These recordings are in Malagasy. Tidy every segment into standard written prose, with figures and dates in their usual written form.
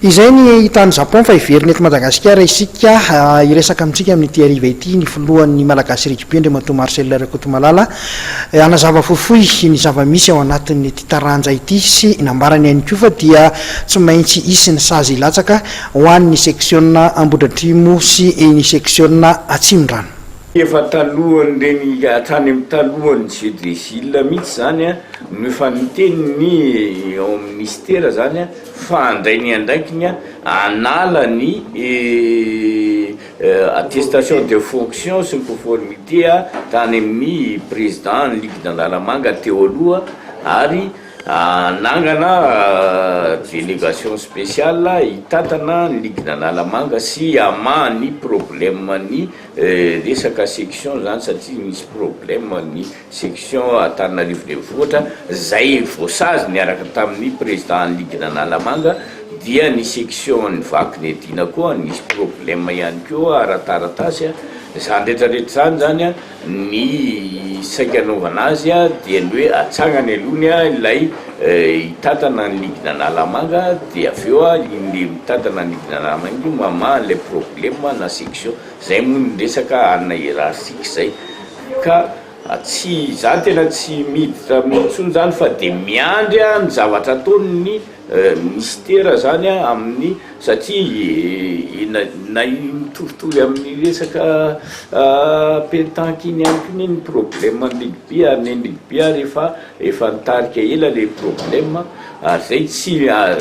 Izay ny tany Japon fa hiverina eto Madagasikara isika hiresaka amintsika amin'ity hariva ity ny filohan'ny Malagasy Rugby Andriamatoa Marcel Rakotomalala hanazava fohifohy ny zava-misy ao anatin'ity taranja ity sy nambarany ihany koa fa dia tsy maintsy hisy ny sazy hilatsaka ho an'ny seksiona Ambohidratrimo sy ny seksiona Atsimondrano. Efa talohan'ireny hatrany amin'ny talohan'ny jeux des îles mihitsy izany no efa niteny ny ao amin'ny minisitera izany fa handray ny andraikiny hanala ny attestation de fonction sy ny conformité tany amin'ny président ny ligue d'Analamanga teo aloha ary hanangana délégation spéciale hitantana ny ligue d'Analamanga sy hamaha ny problème ny Resaka section zany satria misy problème ny section Antananarivo Renivohitra zay voasazy niaraka tamin'ny président ny ligue n'Analamanga dia ny section ny Vakinedina koa nisy problème ihany koa ara-taratasy zany rehetra rehetra zany zany a ny saika anaovana azy dia ny hoe atsangany aloha ny ilay hitantana ny ligue n'Analamanga dia avy eo iny le mitantana ny ligue n'Analamanga iny mamaha an'ilay problème na section. Zay moa ny resaka anona hiérarchique zay ka tsy za tena tsy miditra amin'iny intsony zany fa de miandry a ny zavatra ataon'ny ministera zany a amin'ny satria na na mitovitovy amin'ny resaka pétanque iny ihany koa anie ny problème ny rugby ary ny rugby ary efa efa nitarika ela le problème ary zay tsy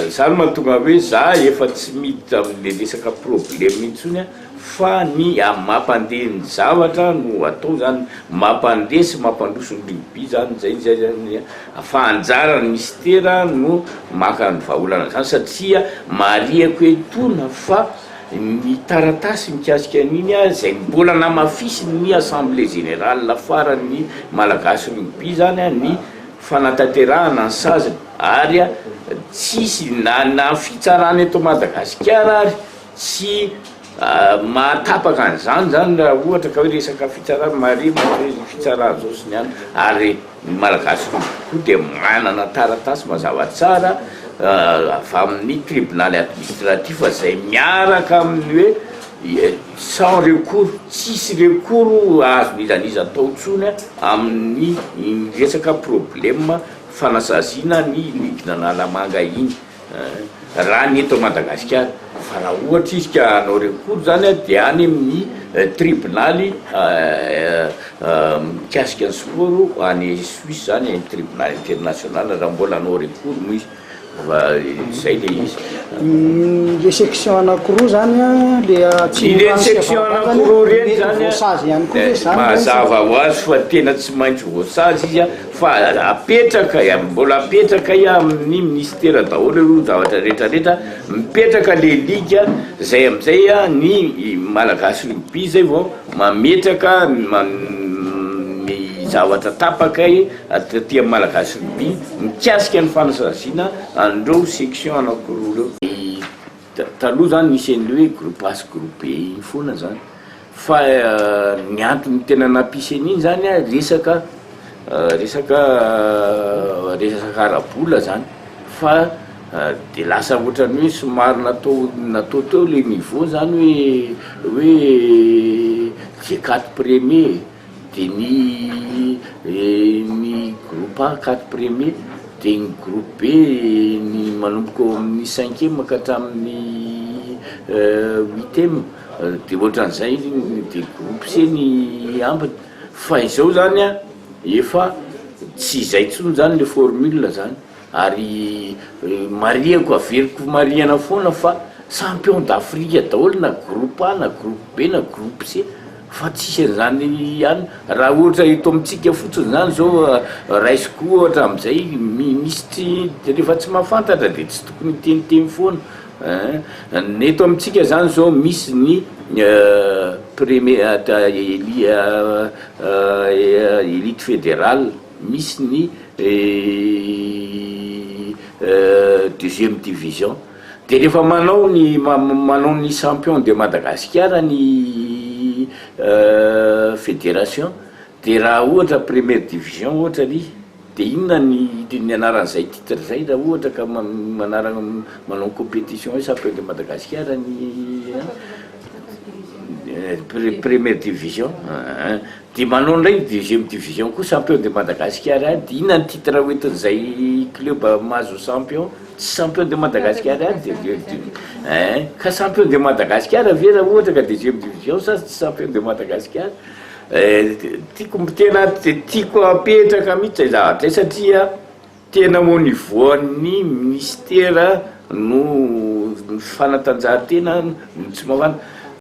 zany mahatonga hoe za efa tsy miditra amle resaka problème intsony a. Fa ny mampandeha ny zavatra no atao zany, mampandeha sy mampandroso ny rugby zany zay zay zany fa anjaran'ny minisitera no maka ny vahaolana zany satria marihako etoana fa ny taratasy mikasika an'iny zay mbola namafisin'ny assemblée générale faran'ny malagasy rugby zany ny fanatanterahana ny saziny ary tsisy na na fitsarana eto Madagasikara ary Tsy mahatapaka an'izany zany raha ohatra ka hoe resaka fitsarana, mare mantsy hoe ny fitsarana zao sy ny any, ary ny Malagasy koa dia manana taratasy mazava tsara avy amin'ny tribonaly administratif izay miaraka amin'ny hoe sans recours, tsisy recours azon'iza n'iza atao intsony amin'ny resaka problème fanasaziana ny ligue n'Analamanga iny. Raha ny eto Madagasikara, fa raha ohatra izy ka hanao recours zany dia any amin'ny tribonaly mikasika ny sport any Suisse zany, tribonaly international raha mbola hanao recours moa izy. Fa zay le izy. Le section anakiroa zany an, le atsimo Ireny section anakiroa ireny zany mety voasazy ihany koa ve zany? Mazava ho azy fa tena tsy maintsy voasazy izy an, fa apetraka, mbola apetraka amin'ny minisitera daholo aloha ny zavatra rehetra rehetra, mipetraka le ligue zay amizay ny Malagasy rugby zay vao mametraka ny zavatra tapaka aty amin'ny Malagasy rugby mikasika ny fanasaziana an'ireo section anakiroa ireo. Taloha zany nisy an'le hoe groupe A sy groupe B iny foana zany. Fa ny antony tena nampisy an'iny zany an, resaka resaka resaka ara-bola zany fa de lasa ohatran'ny hoe somary natao natao teo le niveau zany hoe hoe les quatre premiers de ny ny groupe A quatre premiers de ny groupe B ny manomboka eo amin'ny cinquième ka hatramin'ny huitième. De ohatran'izay de groupe C ny ambiny, fa izao zany an efa tsy izay intsony zany le formule zany, ary marihako averiko marihana foana fa champion d'Afrique daholo na groupe A na groupe B na groupe C fa tsisy an'izany ihany, raha ohatra eto amintsika fotsiny zany zao raisiko ohatra am'izay misy tsy rehefa tsy mahafantatra de tsy tokony hiteniteny foana. Ein, ny eto amintsika zany zao misy ny premier elite fédérale, misy ny deuxième division, de rehefa manao ny manao ny champion de Madagasikara ny fédération de raha ohatra première division ohatra ry. De inona ny ny anaran'izay titre zay raha ohatra ka manarana manao compétition hoe champion de Madagascar ny première division de manao ndray deuxième division koa champion de Madagascar, de inona ny titre hoentin'izay club mahazo champion? Tsy champion de Madagascar any de ein ka champion de Madagascar ve raha ohatra ka deuxième division sa tsy champion de Madagascar? Tiako tena tiako apetraka mihitsy zay zavatra zay, satria tena au niveau an'ny ministera no fanatanjahantena no tsy mafana.